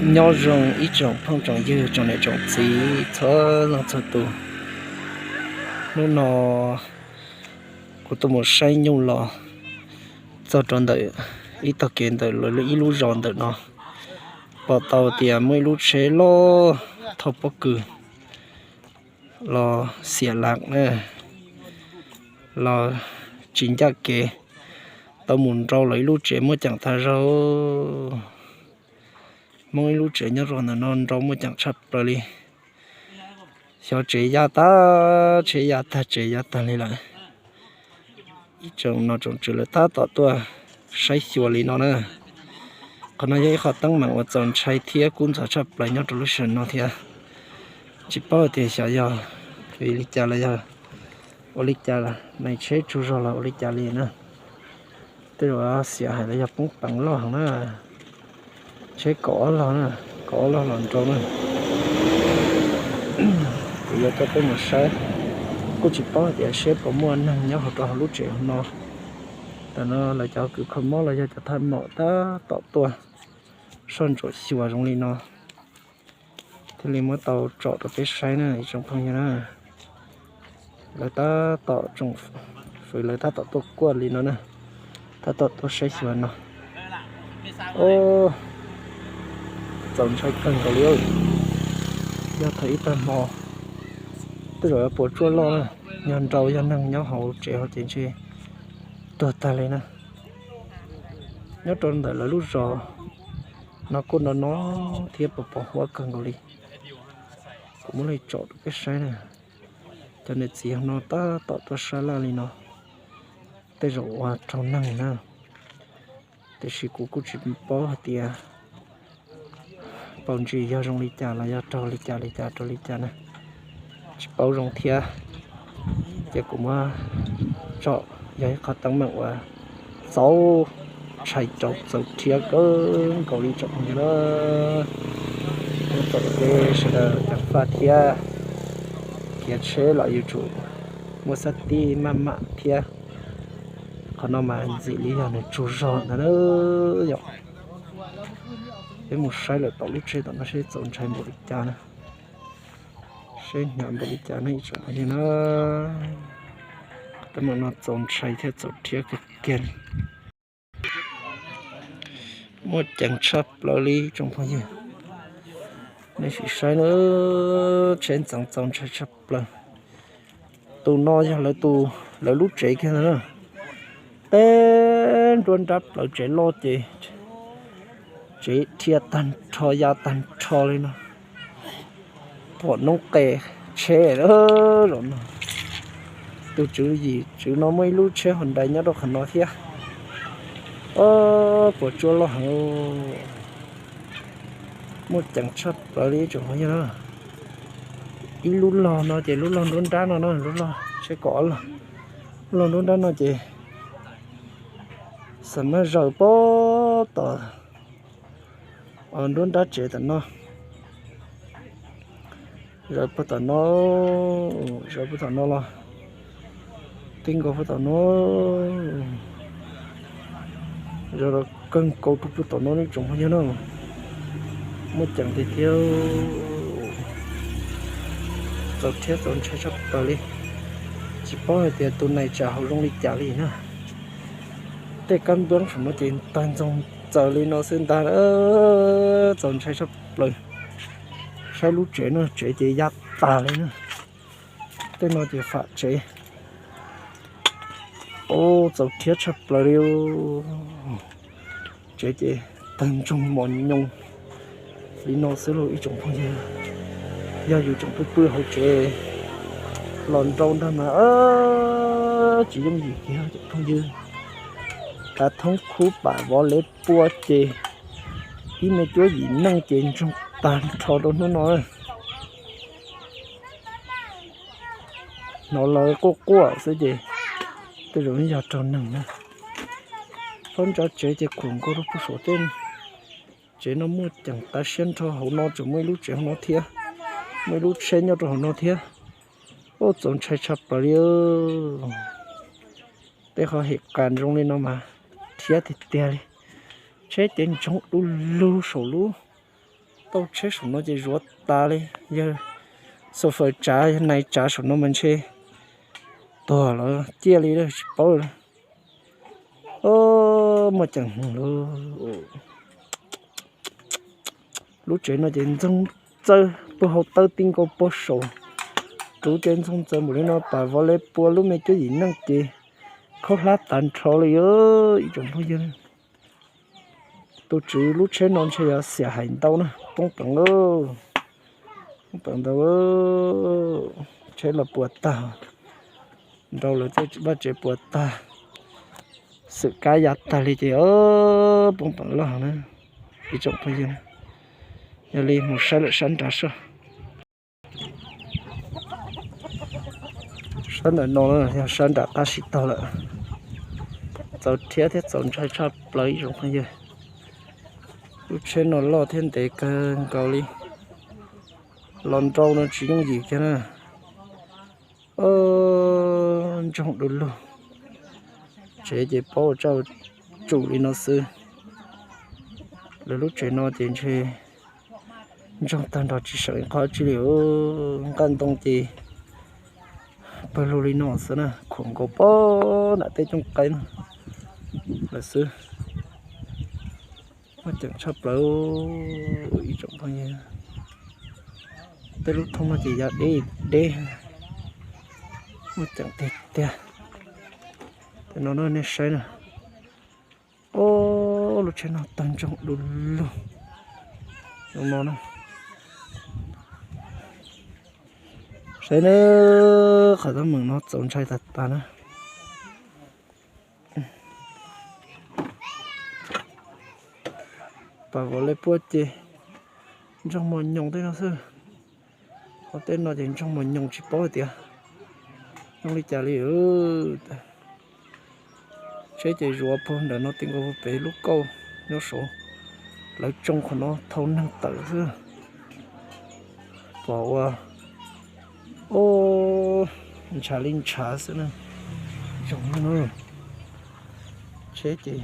Nyob zoo ib tsoom phooj tsoom ywg, tsoom niam tsoom txiv txhua leej txhua tus. Hnub no kuv tuaj mus saib nyuj los txog rau ntawm ib tog kev ntawm lawv ib lub zos ntawm no, pom tau tias muaj ib lub tsheb loj thauj pob kws los xiam las na, los tsis ncaj kev, tau mus nrau lawv ib lub tsev muaj ceem tag zog. Hmoob ib lub tsev nyob rau ntawm no nrau muaj ceem tshaj plaws li. Xyov tsev ya tag, tsheb ya tag, tsev ya tag li lawm. Ib tsoom nom tsoom tswv lawv tab tom tuaj saib xyuas li no na. Qhov no yog ib qho teeb meem uas txaus ntshai thiab kub ntxhov tshaj plaws nyob rau lub sij hawm no thiab. Tsis paub tias xyov yog vim li cas los yog ua li cas, nais tsheb tsaug zog los ua li cas li na. Tej zaum xiam hais los yog poob peev loj heev na. Tsheb kaum ob log na, kaum ob log los nrau na. Kuv yuav coj peb mus saib, kuj tsis paub hais tias seb puas muaj neeg nyob hauv rau hauv lub tsev no. Tam no lawv cov kws kho mob los yog cov thaj maum tab tom tuaj soj ntsuam xyuas zoo li no, thiaj li muab tau tsom rau peb saib na ib tsoom phooj ywg na. Lawv tab tom tsoom fwv lawv tab tom tuaj kuaj li no na, tab tom tuaj saib xyuas no. Ub, txaus ntshai kawg nkaus li. Yog thaum ib tag hmo tej zaum yuav puas tsuaj loj na, yog nrau yog neeg nyob hauv tsev hauv ces ntshe tuag tag li na. Nyob rau ntawm lawv lub zos no kuj no no thiab pos pos huab kawg nkaus li. Kuv muab li tsom rau peb saib na. Cov niam txiv no tab tom tuaj sab laj li no, tej zaum ua raug neeg na. Tiam sis kuv kuj tsis paub hais tias paus ntsis yog zoo li cas los yog raug li cas li cas raug li cas na, tsis paub zoo thiab. Ces kuv muab tsom yog ib qho teeb meem uas txaus ntshai rau txaus rhiab kawg nkaus li tsoom phooj ywg na. Thov kom peb sawv daws ceev faj thiab khiav tsheb los yuav tsum muaj xab tib maj mam thiab. Qhov no mas ntxim li yog nws tsaug zog ntag na yom. Peb mus saib lawm tom lub tsheb tom no seb txaus ntshai npaum li cas na, seb hnyav npaum li cas ne ib tsoom phooj ywg na. Teeb meem no txaus ntshai thiab txaus rhiab kawg kiag. Muaj ceem tshaj plaws li tsoom phooj ywg, nej sim saib na, tsheb ntxeev txaus ntshai tshaj plaws. Tus no yog lawv tus, lawv lub tsev kiag ntag na. Teb nruab nrab plawv tsev loj ces tsev dhia tag nrho ya tag nrho li no. Pom noob qes tsheb zaum no. Tus tswv yim tswv no muaj ib lub tsheb hos nrais nyob rau qhov no thiab. Puas tsuaj loj heev. Muaj ceem tshaj plaws li tsoom phooj ywg na. Ib lub log no ces lub log nruab nrab no na, lub log tsheb kaum ob log, lub log nruab nrab no ces xam maj zaws puag tom nruab nrab tsev tom no, zaws puag tom no, zaws puag tom no los tib nkaus puag tom no, zaws los kawg nkaus rau puag tom no ne tsoom phooj ywg na. Muaj ceem tiag tiag, txaus rhiab txaus ntshai tshaj plaws li. Tsis paub hais tias tus neeg tsam hauv zoo li cas li na. Tej kab nplooj saum no ces tag ntsoog txaws li no xwb ntag. Txaus ntshai tshaj plaws. Saib lub tsev no, tsev ces ya tas li na. Tej no ces fam tsev. Ub, txaus rhiab tshaj plaws li. Tsev ces tawg ntsoog mos nyoos li no xwb lauj ib tsoom phooj ywg. Yog yus tseem pw pw hauv tsev los nrau ntag mas tsis yooj yim kiag tsoom phooj ywg. Kav thoob khub pam vov lev pua ces ib me cuab yim neej ces ntsoog tag nrho rau hnub no. Hnov lawv quaj quaj xwb ces tej zaum yog raug neeg na. Lub ntsa tsev ces khuam nkaus rau puag saum tej. Tsev no muaj ceem tas siab nrho, hauv no tseem muaj ib lub tsev hauv no thiab, muaj ib lub tsheb nyob rau hauv no thiab. Ub, txaus ntshai tshaj plaws li. Tej qhov hem qas zoo li no mas rhiab tiag tiag li. Tsheb ces ntsoog du lug saum lub Tau tsheb saum no ces zuav tas li. Yawg xo fawm tsav, yawg nais tsav saum no mas ntshe tuag lawm ciaj li tsis paub. Muaj ceem hwv lawm. Lub tsev no ces ntxoog txawv, puag hau tawb ti nkaus puag saum. Ruv ces ntxoog txawv npaum li no, pas vov le pua lub me cuab yim neej ces khaub hlab tas nrho li ib tsoom phooj ywg. Tus tswv lub tsheb no ntshe yog xiam hais ntau na, poob peev lauj, poob peev ntau. Tsheb los puas tag, nrau lawv tej vaj tsev puas tag, xwm kab ya tag li ces poob peev loj na ib tsoom phooj ywg. Yog li mus saib lawm sab nrad soj. Sab ntawm no yog sab nram qab sib tog lawm. Txaus rhiab thiab txaus ntshai tshaj plaws ib tsoom phooj ywg. Lub tsheb no loj thiab ntev kawg nkaus li. Los nrau no tsis yooj yim kiag na. Ntsoog du lug. Tsev ces paub ua tsaj tsum li no xwb. Lawv lub tsev no ces ntshe ntsoog tag nrho tsis seem qhov tsi li. Nqaj ntoo ces pawg lug li no xwb na, khuam nkaus pog nram tej cooj qaib no lawm xwb. Muaj ceem tshaj plaws ib tsoom phooj ywg. Tej lub thoob no ces ya deb deb, muaj ceem tiag tiag. Tej no nej saib na. Ob, lub tsheb no tawg ntsoog du lug no. Saib na, qhov teeb meem no txaus ntshai tag tag na. Pas vov le puab ces ntsoog mos nyoos tej no xwb. Ho tej no ces ntsoog mos nyoos tsis paub hais tias zoo li cas li. Tsheb ces zuav puag nram no ti nkaus puag pem lub kauj nyob saud. Lawv tsoo qhov no thau neeg tawm xwb. Pom ua, o, ntshav li ntshav xwb na. Zoo na, tsheb ces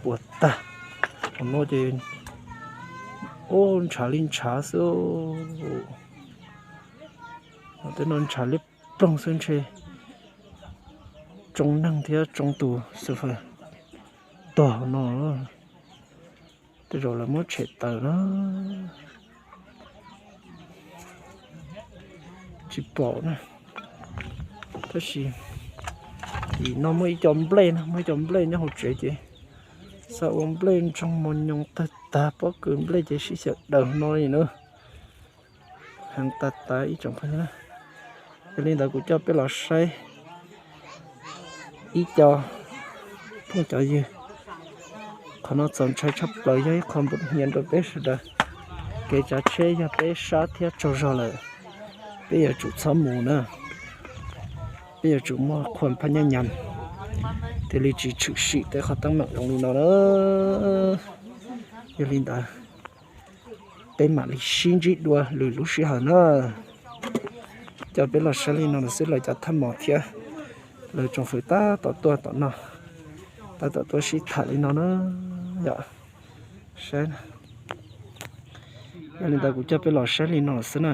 puas tag. Qhov no ces, o, ntshav li ntshav xwb. Tej no ntshav liab ploog xwb ntshe tsoo neeg thiab tsoo tus xwb fawm tog no. Tej zaum lawv muab tshem tawm na, tsis pom na. Tab sis tim no muaj ib co nplej na, muaj ib co nplej nyob hauv tsev ces xav ua nplej ntsoog mos nyoos tawg tag, pob kws nplej ces sib xyaw daws no li na. Heev tas tas ib tsoom phooj ywg na. Yog li ntawd kuv coj peb los saib ib co phooj cov ywg. Qhov no txaus ntshai tshaj plaws, yog ib qho npuj hnia rau peb sawv daws. Kev tsav tsheb yog peb sab thiab tsaug zog lawm, peb yuav tsum txhob mus na. Peb yuav tsum muaj khuam phaj nyaj nyam, thiaj li tsis tshwm sim tej qhov teeb meem zoo li no na. Yog li ntawd, peb mam li sib ntsib dua lwm lub sij hawm na. Coj peb los saib li no lawm xwb, lawv cov thaj mos thiab lawv tsoom fwv tab tom tuaj tom no, tab tom tuaj sib tham li no na. Yog, saib, yog li ntawd kuv coj peb los saib li no lawm xwb na.